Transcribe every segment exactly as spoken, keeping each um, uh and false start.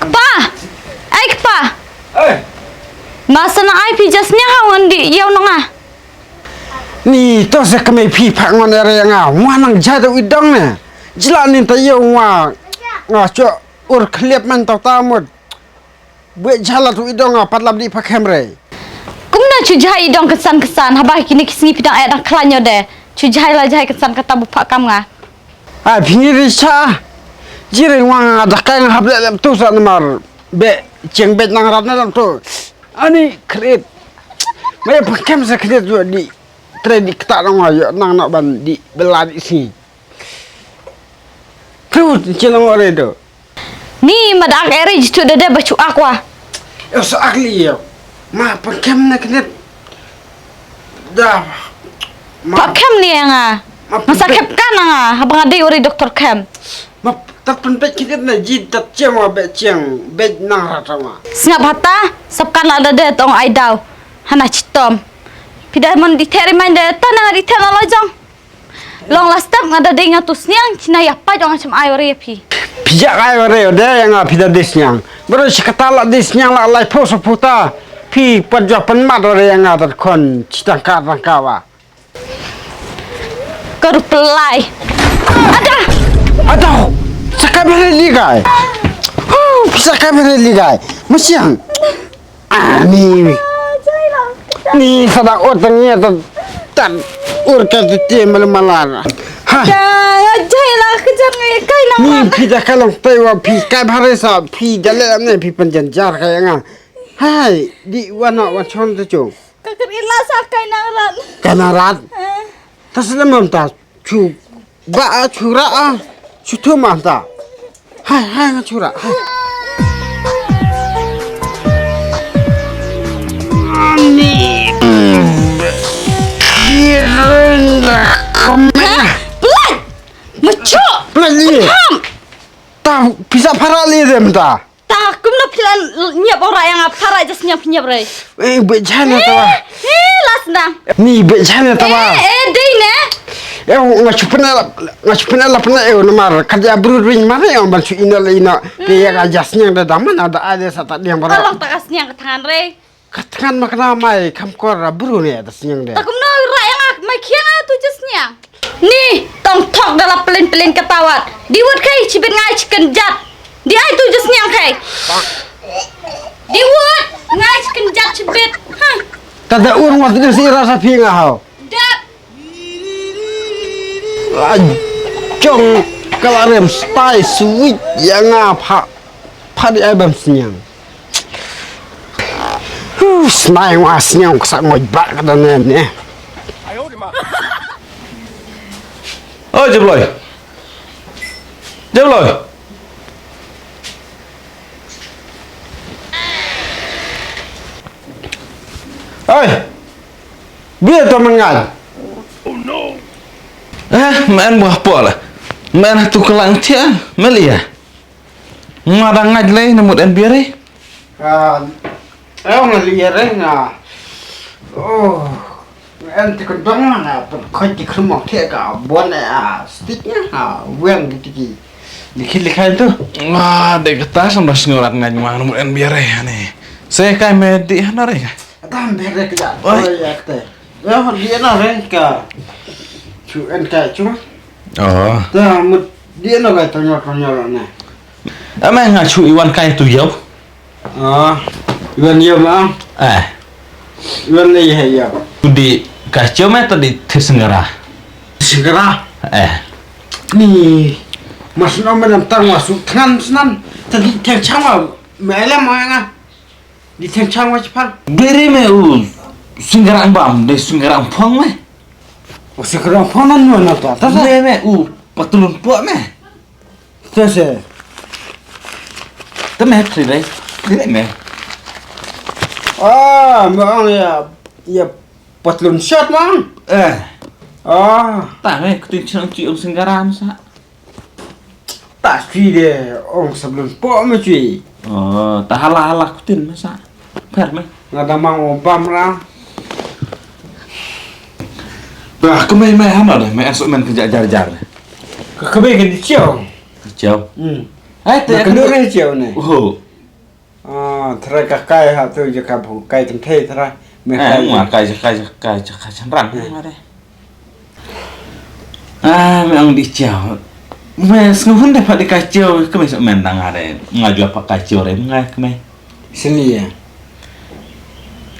Kpa! Ai kpa! Eh! Ma sa nang ai phi ja sniang ha ngan dih ïew na nga. Ni to sa kmie phi phah ngon ïa nga, wa nang ja da u i dong ne. Jla ni ta ïew wa nga cho ur khliap man ta ta mut. Bwe jala tu i dong nga pat lap dih pha khem re. Kumno chu jai i dong kynsan kynsan, haba kine ki sngi phi dang eh dang khlaiñ ïa de. Chu jai la jai kynsan kata bu phah kam nga. Ai phi ngi ri cha. Jiring wa nga da kai nga hap leh lem tu sa namar. Be cheng bet nang rat na dam tu. Ani krit. Ma ïa pha khem sa krit ïa di. Tre di kata dong wa ïa nang na ban di bela di sngi. Phi u chin ong ore do. Ni ma da ak eri jitu dede ba chu ak wa. Yo sa ak li yo. Ma pengkem na knet. Da. Ma pengkem ni nga. Ma sa kep kan nga. Haba nga dei uri doktor kem. Ma tat pen bet knet na ji tat cheng wa bet cheng bet nang rata ma. Sngap hata sap kan la dede tong ai daw. Hana chitom. Pida mon di theri man de ta nang di theri lo jong. Long la step nga da dei nga tu sniang china ïa pa jong cham ai ore phi. Phi ja ai ore ode ïa nga phi da dei sniang. Bro shi kata la dei sniang la lai pho sa phuta. Phi pat jua pan mat ore ïa nga da khon chitang ka tang ka wa. Ka ru pelai. Ada. Ada. Sakai bere li gai. Huh, sakai bere li gai. Masiang. Ani. Ni sada ot ngi ta tan ur ka ti ti mal malar. Ha. Jai la ka jang ngi kai na. Ni phi da ka long tai wa phi kai bhare sa phi da le ne phi pan jan jar ka nga. Hai di wa na wa chon te chu. Ka kri la sa kai na rat. Kai na rat. Ta sele mam ta. Chu ba a chu ra a chu thu ma ta. Hai hai nga chu ra hai. Ani. Irin da kami. Play. Macho. Play ni. Ham. Ta pisa para li dem ta. Ta kumno phi la ñiap ora ïa nga phara jas ñiap ñiap re. Eh, bejana tawa. Eh, las na. Ni bejana tawa. Eh, eh, dei ne. Eh, nga chupna la, nga chupna la pna eh namar ka ja bru ring mare eh ban chu ina la ina. Te ya ga jas ñiang da daman ada ada sa ta diang bara. Kalong ta gas ñiang ka tangan re. Ka thngan ma kna mai kham kor ra bru ne da sniang de. Ta kumno ra ïa nga mai khiang a tu je sniang. Ni tong thok da la plin plin ka tawat. Di wut kai chibit ngai chicken jat. Di ai tu je sniang kai. Di wut ngai chicken jat chibit. Ha. Ta da ur ngot de si ra sa phi nga hau. Dep. Jong ka la rem stai sweet ïa nga pha pha di ai bam sniang. Huh, sniang wa sniang ka sa ngoi ba ka da ne ne. Oi Jabloi. Jabloi. Oi. Bia to man ngai. Eh, men buah pol. Men tu kelang tia, melia. Ma dang ngait lei na mut en bia re. Ah, eh, nga li re nga. Oh, en ti kondong na pun khoi ti khrum mok thia ka bon eh, ah, stick na ha wen ti ki. Likhi likhai tu. Ah, de kata sam das ngorat ngait ma na mut en bia re ni. Se kai me di hana re. Adam bia re ka. Oi. Oi ya te. Ya di na re ka. Chu en ka chu. Oh. Ta mut di na ka tonyo tonyo na. Ama nga chu iwan kai tu yo. Ah, iwan yo ma. Eh. Iwan le ye yo. Tu di ka chu ma ta di thir sengara. Sengara. Eh. Ni mas no ma dam tang wa su than snan. Ta di thir chang wa ma le ma nga. Di thir chang wa chipang. Beri me u sengara bam de sengara phong me. U sengara phong nan no na ta. Ta sa. Me me u patlun po me. Tese. Tame tri dai. Tri dai me. Ah, ma ang ya ya patlun shot ma ang. Eh. Ah. Ta me kutin chang chi ong sengara sa. Ta chi de ong sablun po me chi. Oh, ta hala hala kutin me sa. Pher me. Nga da mang o bam ra. Ba kumai mai hama de me asuk men kerja jar jar. Ka kebe ke di chiao. Chiao. Hmm. Ai te ka dur re chiu ne. Ho. Ah, thra ka kai ha tu je ka bu kai kan thei thra. Me kai. Nga kai je kai je kai je kai chan ran. Ah, me ong di chiu. Me sngu hun da pha di kai chiu, ka me sok men dang are. Nga jua pha kai chiu re nga ka me. Sini ya.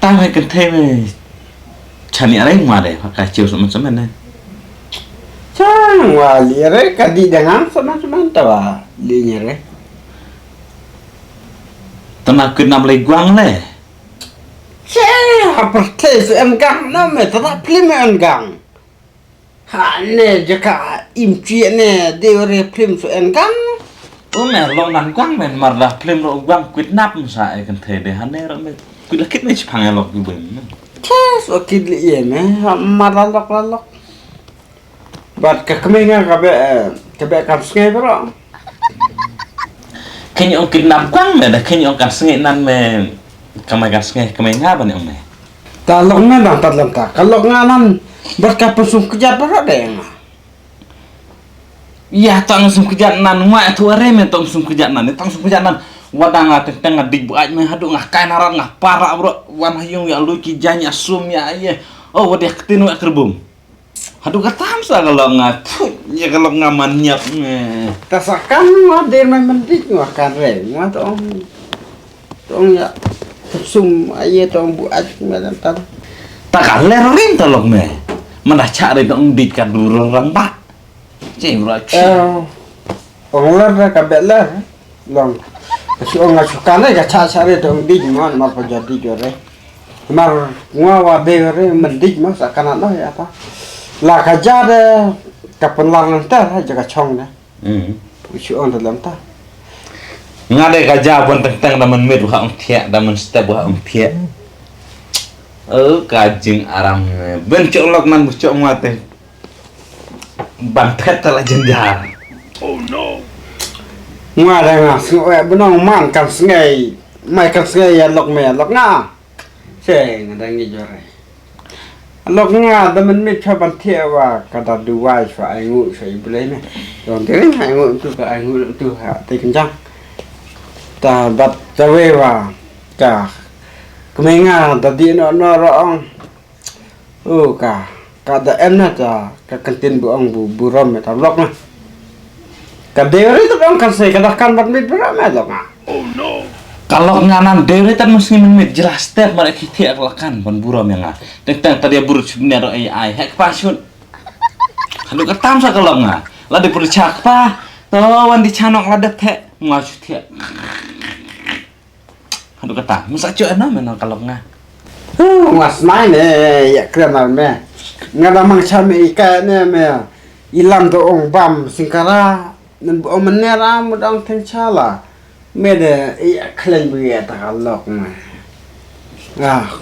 Tang hai kan thei me. Chani are nga re pha kai chiu sok men sok men ne. Chang wa li re ka di dengan sok men sok men ta wa li ni re. Tana kit nam lei guang le. Che ha pyrthei su en gang na me tana phlim en gang. Ha ne jaka im chi ne de re phlim su en gang. U me long nan guang men mar da phlim ro guang kit nap sa e kan thei de ha ne ro me kit la kit me chipang e lok bi bun. Che su kit li ye me ha mar la lok la lok. Bad ka kmie nga ka be, eh, ka be kan sngi bro. Kynjong kidnap kwang me da kynjong kan sngi nan me. Kamai kan sngi kmie nga ban ong me. Ta lok me dang ta lem ta. Ka lok nga nan bad ka pensum kjat bro de nga. Ya tang sum kjat nan nga tu are me tang sum kjat nan, tang sum kjat nan. Wadang nga teng teng nga dik buat me hadu nga kai narat nga parak bro. Wan hayung ya lui ki jan ya sum ya ye. Oh wadia ketin wa kerbum. Haduh katam sa ka lok nga. Phuh, ya ka lok nga man nyap nge. Ta sa kan nga der mai mendik nga kan re. Nga tong tong ya sum aye tong bu aj nga dan tan. Ta ka ler rin ta lok me. Mana cha re tong dik ka du rang ba. Che bro. Eh, ong ler ka be ler. Long. Ka shu ong nga shu kan re ka cha cha re tong dik man mar pa jadi jo re. Mar ngwa wa be re mendik ma sa kana no ya ta. La ka ja de ka penlar nang ta ha ja ka chong de. Hmm. Shu ong de lam ta. Nga de ka ja pun teng teng da men mit wa ong thiak da men step wa ong thiak. Oh ka jing aram. Ben chok lok nan bu chok ngwa te. Ban phet ta la jynjar. Nga da nga sngew eh benong man kan sngew mai kan sngew ya lok me ya lok nga. Che nga da ngi jore. Lok nga da men mit cha ban thie wa ka da duwai cha ai ngu cha i blei me. Dong diri ai ngu tu ka ai ngu tu ha te kenjang. Ta bat ta we wa ka kmie nga da di no no ro ong. Oh ka ka da em na ta ka kantin bu ong bu burom me ta lok na. Ka deri tu ong kan sei ka da kan bat mit bra me lok na. Ka lok nga nan deri tan mus ngi mit jela step mar ki thia ka kan ban burom ya nga. Teng teng ta dia buru chut ne ro ai ai hek pa chut. Haduh ka tam sa ka lok nga. La di pur cha pa. To wan di chanok la dep the nga chut thia. Haduh kata, masa cok ena menang kalok nga. Huh, nga snai ne, ya kren ar me. Nga da mang cha me ika ne me. Ilam to ong bam singkara, nen bo ong menera mudang teng chala. Me de, ya klen bu ya ta kalok me. Ah.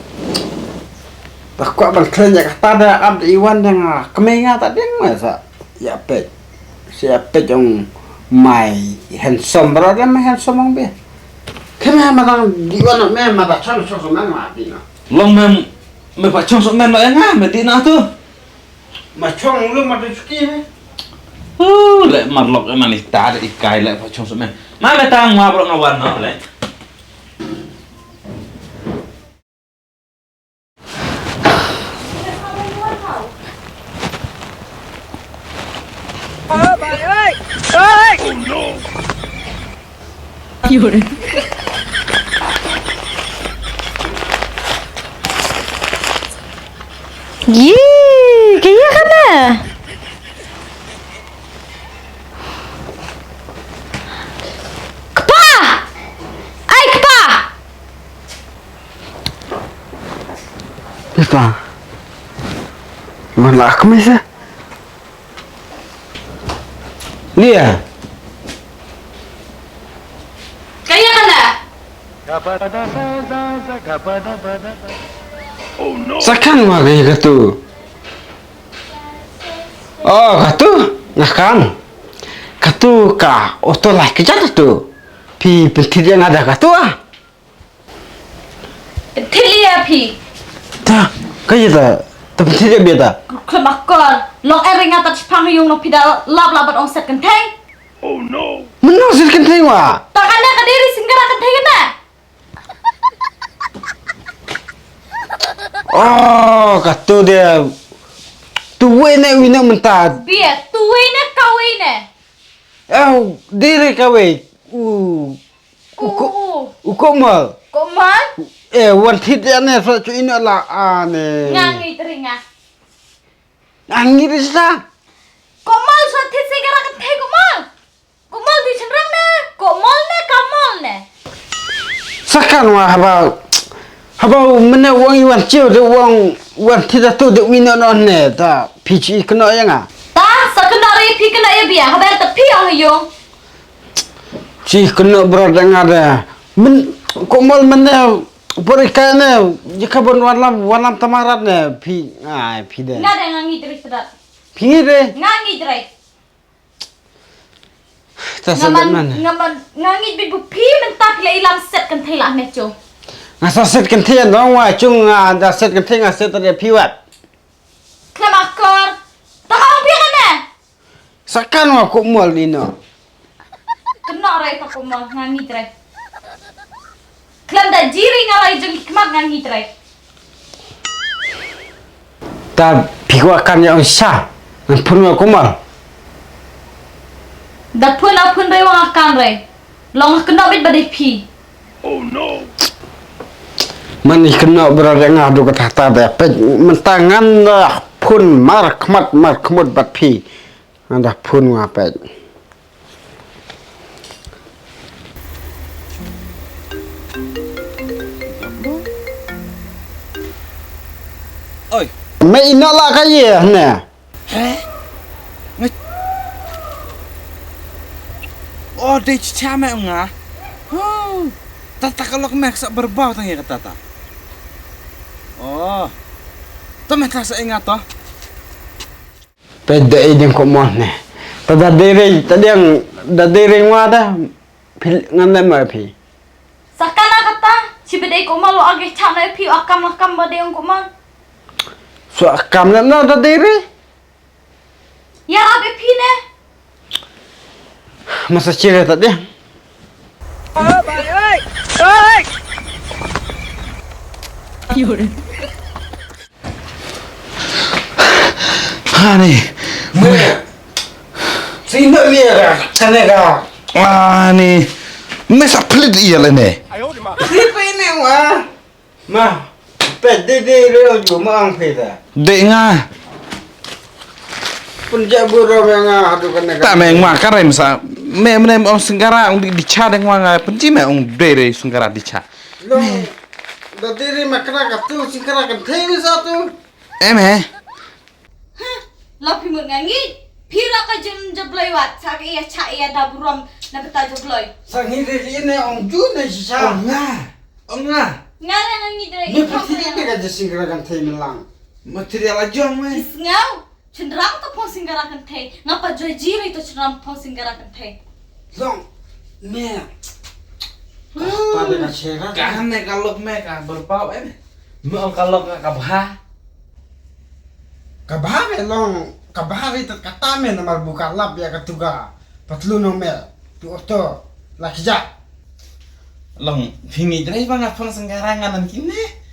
Ta kwa ban klen ya kata da ab da iwan da nga. Kemai nga ta ding me sa. Ya pet. Sia pet ong mai handsome bro dia mai handsome ong be. Kena ma dang di wan me ma da chong chong so man ma di na. Long mem me pa chong so man lo enga me di na tu. Ma chong lu ma tu chuki me. Uh, le mar lok e mani ta de ikai le pa chong so man. Ma me tang ma bro nga wan no le. Yee, kaya kana? Kpa! Ai kpa! Ita. Mana aku misa? Lia. Kaya kana? Sakan wa kaya katu. Oh, katu. Ngakan. Katu ka oto lai kejat tu. Pi pentit yang ada katu ah. Thili ya phi. Ta, ka ya ta, ta phi ya bia ta. Khlem akor, long ering ata chipang yung no phi da lap lap bat ong set kenteng. Mynno sien kynthei wa? Ta kane ka dei ri sien ka ra kynthei kane. Oh, katu dia. Tu wei ne wina mynta. Bia, tu wei ne ka wei ne. Oh, diri ka wei. U. U ko. U ko mal. Ko mal? Eh, wan thit ya ne sa chu ino la a ne. Nga ngi teri nga. Ngi ri sa. Ko mal sa thit se ka ra kynthei ko mal. Ko mal di chynrang ne, ko mal ne, ka mal ne. Sakan wa haba, haba mene wang iwan chiu de wang wan tida tu de wino no ne ta pichi kno ya nga. Ta, sa kno ri pi kno ya bia, haba ta pi ong yung. Chi kno bro de nga de. Men, ko mal mene, bori ka ne, jika bon walam, walam tamarat ne, pi, ai, pi de. Nga de nga ngi dri sedat. Pi ngi de. Nga ngi dri. Ta sa man, man. Nga man, nga ngi bit bu pi mynta phi la ilam set kynthei la ne chu. Nga sa set kynthei no wa chu nga da set kynthei nga set ta phi wat. Klem akor. Ta ha phi kane. Sakan wa ko mol ni no. Kena rai ta ko mol nga ngi rai. Khlem da jiri nga lai jong ki khmat nga ngi trai. Ta phi kwah kan ïa ong sha ngan phun nga kumar. Da phun a phun rei wa nga kan rei. Long kynnoh bit ba dei phi. Man i kynnoh bra de nga du ka ta ta de pek mynta ngan da phun mar khmat mar khmut bat phi. Ngan da phun nga pek. Oi. Me ino la ka ye ne. He? Nge. Oh, de cha me nga. Hu. Ta ta ka lok me sa berbau tang ye kata ta. Oh. To me ta sa ingat to. Peit da i ding ko mo ne. Ta da dei rei ta ding da dei rei ngwa da. Phi ngan lem ma phi. Sakana kata chi bedei ko ma lo age cha na phi akam akam ba dei ko ma. So akam lem na da dei rei. Ya ra be phi ne. Masa chire ta ding. Hani. Me. Sino liya ka, sana ka. Ani. Me sa pelit iya le ne. Siapa ini wa? Ma. Pet de de re ojo ma ang peta. De nga. Pun ja buro me nga adu kana. Ta me nga kare masa. Me me ong singkara ong di cha de nga nga pun ji me ong de re singkara di cha. Lo. Da de re makra ka tu singkara kan thei sa tu. Em he. Hah, la phi mut nga ngi. Phi ra ka jin jabloi wat sa ka iya cha iya da burom na beta jabloi. Sa ngi ri ri ne ong ju ne shisha. Ong nga. Ong nga. Nga la nga ngi dre. Ni phi ri ne ka jising ra kan thei milang. Material ajong me. Is ngau. Chendrang to phong singara kan thei. Nga pa joi ji ri to chendrang phong singara kan thei. Long me. Ka pa de ka chera. Ka ne ka lok me ka berpau em. Me ong ka lok nga ka bha. Ka bha me long ka bha ri tat kata me namar buka lap ya ka tuka. Patlu no me. Tu oto. La kija. Long phi ngi dre ba nga phong singara nga nan kine.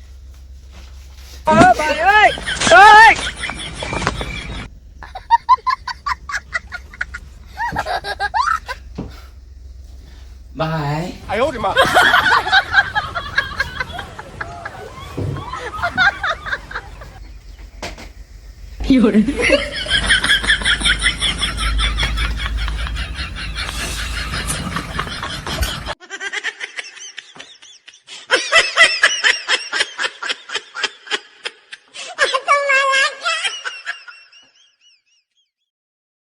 Bye.